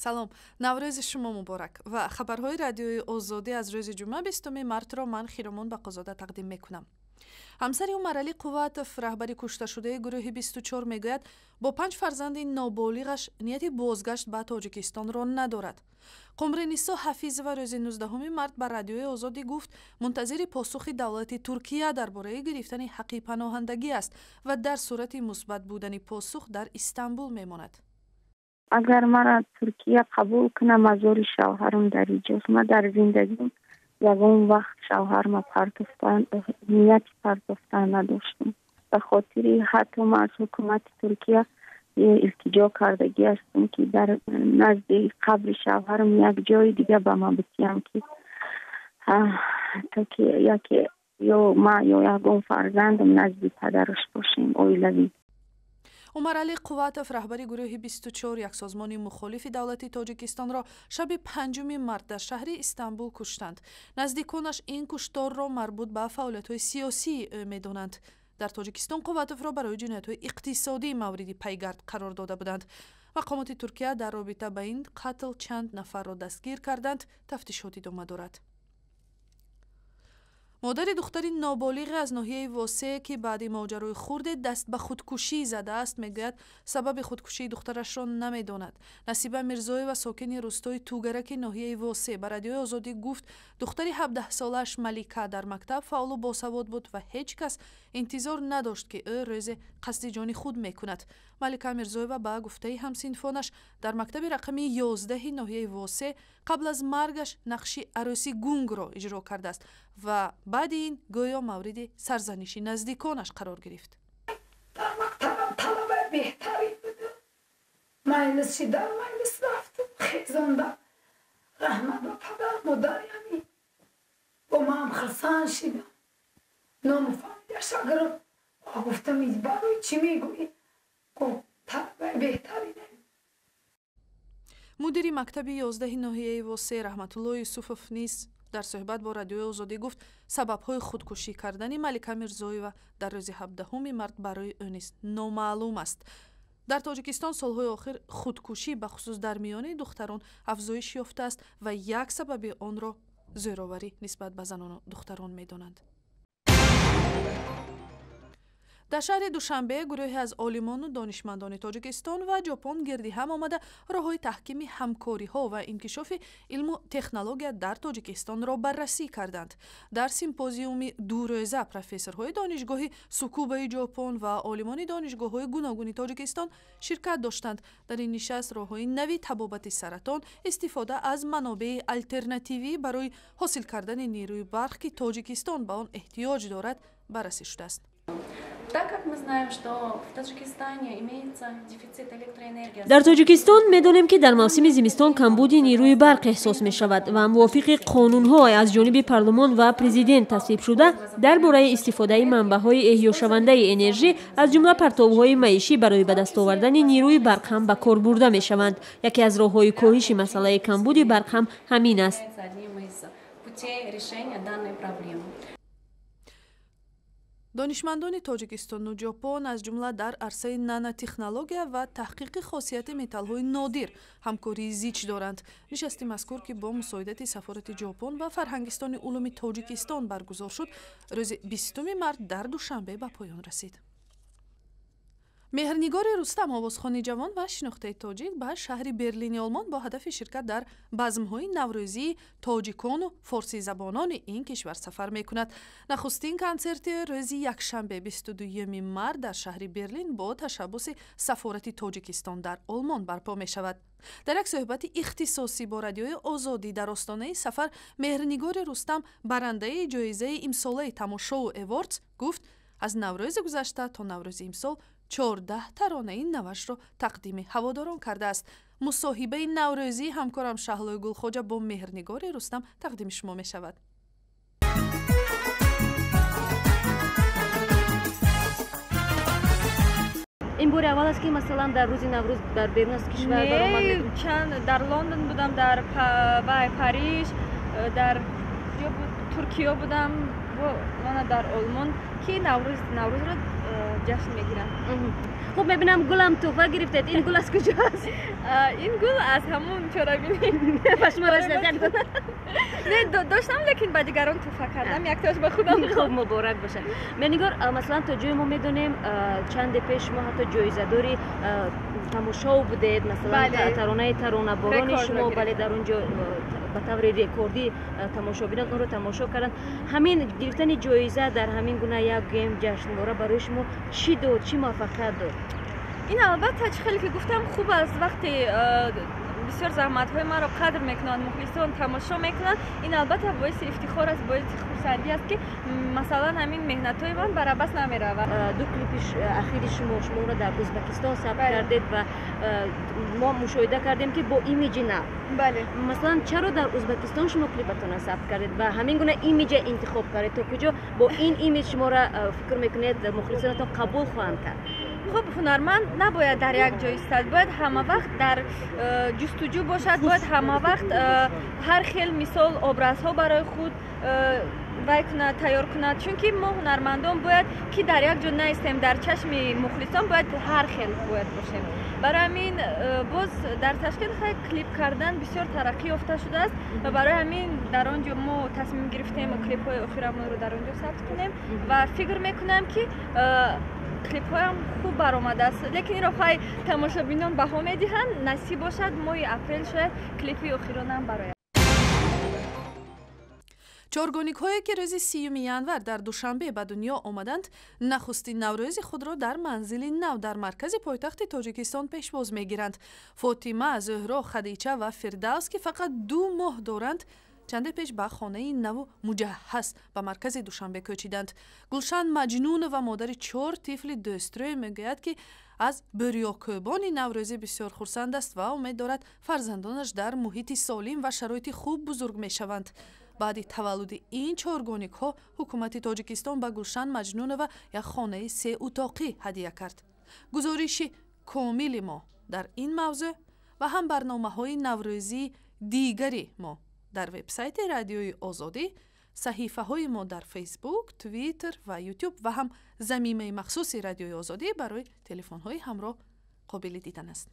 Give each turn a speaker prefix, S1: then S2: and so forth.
S1: Салом, Наврӯзи шумо муборак ва хабарҳои Радиои Озодӣ аз рӯзи ҷумъа, 20 мартро ман, Хиромон Бақозода, тақдим мекунам. Ҳамсари Умаралӣ Қувватов, раҳбари кушташудаи гурӯҳи 24, мегӯяд, бо панҷ фарзанди ноболиғаш нияти бозгашт ба Тоҷикистонро надорад. Қумринисо Ҳафизова рӯзи 19 март ба Радиои Озодӣ гуфт, мунтазири посухи давлати Туркия дар бораи гирифтани ҳаққи паноҳандагӣ аст ва дар сурати мусбат будани посух дар Истанбул мемонад.
S2: Агар мара Туркия қабул кунам, мазори шавҳарам дар иҷост. Ма дар зиндагим ягон вақт шавҳарма партофтан, нияти партофтан надоштам. Ба хотири ҳатто ма аз ҳукумати Туркия илтиҷо кардагӣ ҳастам, ки дар назди қабри шавҳарам як ҷои дига ба ман битиям, ки то ки яке ё ма ё ягон фарзандам назди падараш бошем оилавӣ.
S1: Умаралӣ Қувватов, раҳбари гурӯҳи 24, як созмони мухолифи давлати Тоҷикистонро шаби 5 март дар шаҳри Истанбул куштанд. Наздиконаш ин кушторро марбут ба фаъолиятҳои сиёсии ӯ медонанд. Дар Тоҷикистон Қувватовро барои ҷиноятҳои иқтисодӣ мавриди пайгард қарор дода буданд. Мақомоти Туркия дар робита ба ин қатл чанд нафарро дастгир карданд, тафтишот идома дорад. Модари духтари ноболиғе аз ноҳияи Восе, ки баъди моҷарои хурде даст ба худкушӣ задааст, мегӯяд, сабаби худкушии духтарашро намедонад. Насиба Мирзоева, сокини рӯстои Тугараки ноҳияи Восе, ба Радиои Озодӣ гуфт, духтари 17-солааш Малика дар мактаб фаъолу босавод буд ва ҳеҷ кас интизор надошт, ки ӯ рӯзе қасди ҷони худ мекунад. Малика Мирзоева, ба гуфтаи ҳамсинфонаш, дар мактаби рақами 11 ноҳияи Восе қабл аз маргаш нақши арӯси гунгро иҷро кардааст ва баъди ин гӯё мавриди сарзаниши наздиконаш қарор гирифт.
S3: Дар мактабам талабаи беҳтарин будам. Майлис шида, майлис рафтам, хезондам. Раҳмат ба падар модар, яъне бо маам хурсанд шидам. Ному фамилияша гирифт. Гуфтам, барои чӣ мегӯӣ? Гуфт, талабаи беҳтаринем.
S1: Мудири мактаби 11 ноҳияи Восе Раҳматулло Юсуфов низ дар суҳбат бо Радиои Озодӣ гуфт, сабабҳои худкушӣ кардани Малика Мирзоева дар рӯзи 17 март барои ӯ низ номаълум аст. Дар Тоҷикистон солҳои охир худкушӣ, бахусус дар миёни духтарон, афзоиш ёфтааст ва як сабаби онро зӯроварӣ нисбат ба занону духтарон медонанд. Дар шаҳри Душанбе гурӯҳе аз олимону донишмандони Тоҷикистон ва Ҷопон гирди ҳам омада, роҳҳои таҳкими ҳамкориҳо ва инкишофи илму технология дар Тоҷикистонро баррасӣ карданд. Дар симпозиуми дурӯза профессорҳои Донишгоҳи Сукубаи Ҷопон ва олимони донишгоҳҳои гуногуни Тоҷикистон ширкат доштанд. Дар ин нишаст роҳҳои нави табобати саратон, истифода аз манобеи алтернативӣ барои ҳосил кардани нерӯи барқ, ки Тоҷикистон ба он эҳтиёҷ дорад, баррасӣ шудааст.
S4: Так как мы знаем, что в Таджикистане имеется дефицит электроэнергии.
S5: Дар Тоҷикистон медонем, ки дар мавсими зимистон камбуди нерӯи барқ эҳсос мешавад ва мувофиқи қонунҳо аз ҷониби парлумон ва президент тасвибшуда дар бораи истифодаи манбаъҳои эҳёшавандаи энержӣ, аз ҷумла партовҳои маишӣ барои ба даст овардани нерӯи барқ ҳам ба кор бурда мешаванд. Яке аз роҳҳои коҳиши масъалаи камбуди барқ ҳам ҳамин аст.
S4: Одним из путей решения данной проблемы.
S1: Донишмандони Тоҷикистону Ҷопон, аз ҷумла дар арсаи нанотехнология ва таҳқиқи хосияти металлҳои нодир, ҳамкории зич доранд. Нишасти мазкур, ки бо мусоидати Сафорати Ҷопон ва Фарҳангистони улуми Тоҷикистон баргузор шуд, рӯзи 20 март дар Душанбе ба поён расид. Меҳрнигори Рустам, овозхони ҷавон ва шинохтаи тоҷик, ба шаҳри Берлини Олмон бо ҳадафи ширкат дар базмҳои наврӯзии тоҷикону форсизабонони ин кишвар сафар мекунад. Нахустин консерти рӯзи якшанбе, 22 март, дар шаҳри Берлин бо ташаббуси Сафорати Тоҷикистон дар Олмон барпо мешавад. Дар як суҳбати ихтисосӣ бо Радиои Озодӣ дар остонаи сафар Меҳрнигори Рустам, барандаи ҷоизаи имсолаи Тамошоу Awards, гуфт, аз Наврӯзи гузашта то Наврӯзи имсол 14 таронаи навашро тақдими ҳаводорон кардааст. Мусоҳибаи наврӯзии ҳамкорам Шаҳлои Гулхоҷа бо Меҳрнигори Рустам тақдими шумо мешавад.
S6: Ин бори аввал аст, ки масалан дар рӯзи Наврӯз дар берун аз кишвар баромад?
S7: Чанд дар Лондон будам, дар вай, Париж, дар Туркия будам, мана дар Олмон, ки Наврӯзро ҷашн мегиранд.
S6: Хуб, мебинам, гулам туҳфа гирифтед. Ин гул аз куҷоаст?
S7: Ин гул аз ҳамун чорабинӣ.
S6: Ба шумо расида?
S7: Не, доштам, лекин ба дигарон туҳфа кардам, яктош ба худам.
S6: Хуб, муборак бошад. Меҳрнигор, масалан, то ҷое мо медонем, чанде пеш шумо ҳатто ҷоизадори тамошов будед, масалан, таронаи таронаборони шумо, бале, дар он ҷо ба таври рекордӣ тамошобинон онро тамошо карданд. Ҳамин гирифтани ҷоиза дар ҳамин гуна як гӯем ҷашнвора барои шумо чӣ дод, чӣ муваффақият дод?
S7: Ин албатта, чӣ хеле ки гуфтам, хуб аст, вақте бисёр заҳматҳои маро қадр мекунанд, мухлисон тамошо мекунанд. Ин албатта боиси ифтихор аст, боиси хурсандӣ аст, ки масалан ҳамин меҳнатҳои ман бар абас намеравад.
S6: Ду клипи ахири шумо, шумо онро дар Ӯзбекистон сабт кардед ва мо мушоҳида кардем, ки бо имиҷи нав. Масалан, чаро дар Ӯзбекистон шумо клипатонро сабт кардед ва ҳамин гуна имиҷа интихоб кардед? То куҷо бо ин имиҷ шуморо, фикр мекунед, мухлисонатон қабул хоҳанд кард?
S7: Хуб, ҳунарманд набояд дар як ҷой истад, бояд ҳама вақт дар ҷустуҷӯ бошад, бояд ҳама вақт ҳар хел, мисол, образҳо барои худ вай кунад, тайёр кунад, чунки мо ҳунармандон бояд ки дар як ҷо наистем, дар чашми мухлисон бояд ҳар хел бояд бошем. Барои ҳамин боз дар Ташкент хай клип кардан бисёр тараққӣ ёфта шудааст ва барои ҳамин дар он ҷо мо тасмим гирифтем клипҳои охирамонро дар он ҷо сабт кунем ва фикр мекунам, ки клипҳоям хуб баромадааст, лекин инро хай тамошобинон баҳо медиҳанд. Насиб бошад, моҳи апрел шояд клипи охиронам барояд.
S1: Чоргоникҳое, ки рӯзи 30-юми январ дар Душанбе ба дунё омаданд, нахустин наврӯзи худро дар манзили нав дар маркази пойтахти Тоҷикистон пешвоз мегиранд. Фотима, Зуҳро, Хадича ва Фирдавс, ки фақат 2 моҳ доранд, чанде пеш ба хонаи наву муҷаҳҳаз ба маркази Душанбе кӯчиданд. Гулшан Маҷнунова, модари чор тифли дӯстрӯй, мегӯяд, ки аз бӯрёкӯбони наврӯзӣ бисёр хурсанд аст ва умед дорад, фарзандонаш дар муҳити солим ва шароити хуб бузург мешаванд. Баъди таваллуди ин чоргоникҳо ҳукумати Тоҷикистон ба Гулшан Маҷнунова як хонаи сеутоқӣ ҳадия кард. Гузориши комили мо дар ин мавзӯъ ва ҳам барномаҳои наврӯзии дигари мо дар вебсайти Радиои Озодӣ, саҳифаҳои мо дар Фейсбук, Твиттер ва Ютуб ва ҳам замимаи махсуси Радиои Озодӣ барои телефонҳои ҳамроҳ қобили дидан аст.